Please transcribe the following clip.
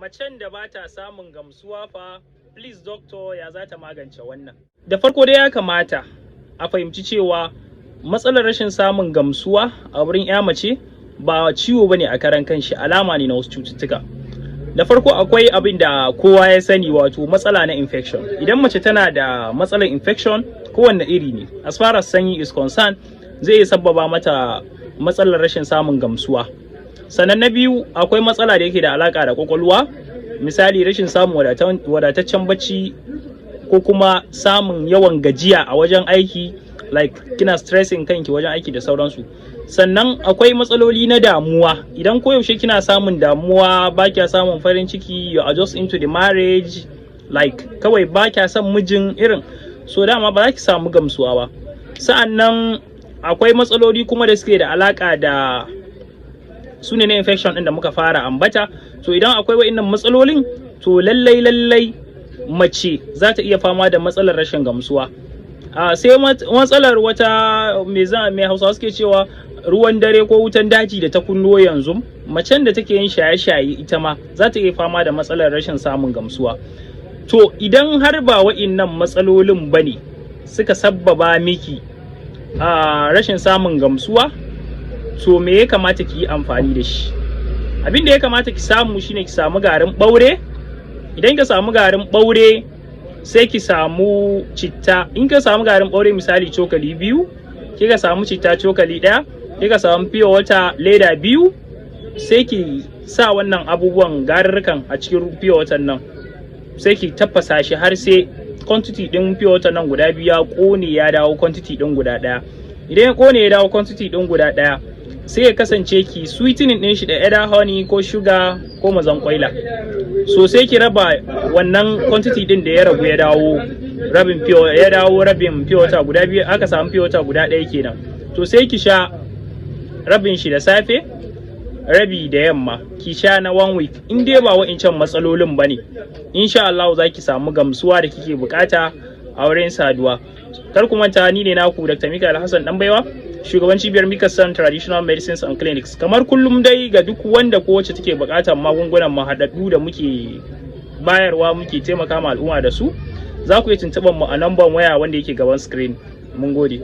Macen da ba ta samun gamsuwa fa, please doctor, ya za ta magance wannan? Da farko dai ya kamata a fahimci cewa matsalar rashin samun gamsuwa a wurin 'ya mace ba ciwo bane a karan kanshi, alama ne na wasu cututtuka. Da farko akwai abin da kowa ya sani, wato matsala na infection. Idan mace tana da matsalar infection, kowanne iri ne, as far as sanyi is concerned, zai iya sabbaba mata matsalar rashin samun gamsuwa. Sannan na biyu, akwai matsala da yake da alaka da kwakwalwa, misali rashin samun wadataccen bacci ko kuma samun yawan gajiya a wajen aiki, like kina stressing kanki wajen aiki da sauransu. Sannan akwai matsaloli na damuwa. Idan koyaushe kina samun damuwa, ba kya samun farin ciki, you are just into the marriage, like kawai ba kya son mijin irin so, dama ba za ki samu gamsuwa ba. Sa'annan akwai matsaloli kuma da suke da alaka da su ne na infection din da muka fara ambata. To, idan akwai wa'innan matsalolin, to lallai lallai mace za ta iya fama da matsalar rashin gamsuwa. Sai matsalar wata me za mai Hausawa suke cewa ruwan dare ko wutan daji da ta kunno yanzu, macen da take yin shaye-shaye, ita ma za ta iya fama da matsalar rashin samun gamsuwa. To, idan har ba wa'innan matsalolin bane suka sabbaba miki rashin samun gamsuwa, to me ya kamata ki yi amfani da shi? Abin da ya kamata ki samu shine ki samu garin ɓaure. Idan ka samu garin ɓaure, sai ki samu citta. In ka samu garin ɓaure, misali cokali 2, kika samu citta cokali 1, kika samu pure water leda 2, sai ki sa wannan abubuwan garurrukan a cikin pure water nan, sai ki tafasa shi har sai quantity din pure water nan guda 2 ya kone ya dawo quantity din guda ɗaya. Idan ya kone ya dawo quantity din guda ɗaya, sai ya kasance ki sweetening din shi da either honey ko sugar ko mazan kwaila. So sai ki raba wannan quantity din da ya ragu ya dawo rabin pure, ya dawo rabin pure water guda 2, aka samu pure water guda 1 kenan. To, sai ki sha rabin shi da safe, rabi da yamma, ki sha na one week. In dai ba wa'incan matsalolin ba ne, insha Allah za ki samu gamsuwa da kike bukata a wurin saduwa. Kar ku manta, ni ne naku Dr. Mikael Hassan Danbaiwa, shugaban cibiyar Mika Sun Traditional Medicines and Clinics. Kamar kullum dai, ga duk wanda ko wacce take bukatar magungunan mu haɗaɗɗu da muke bayarwa, muke taimaka ma al'umma da su, za ku iya tuntuɓar mu a namban waya wanda yake gaban screen. Mun gode.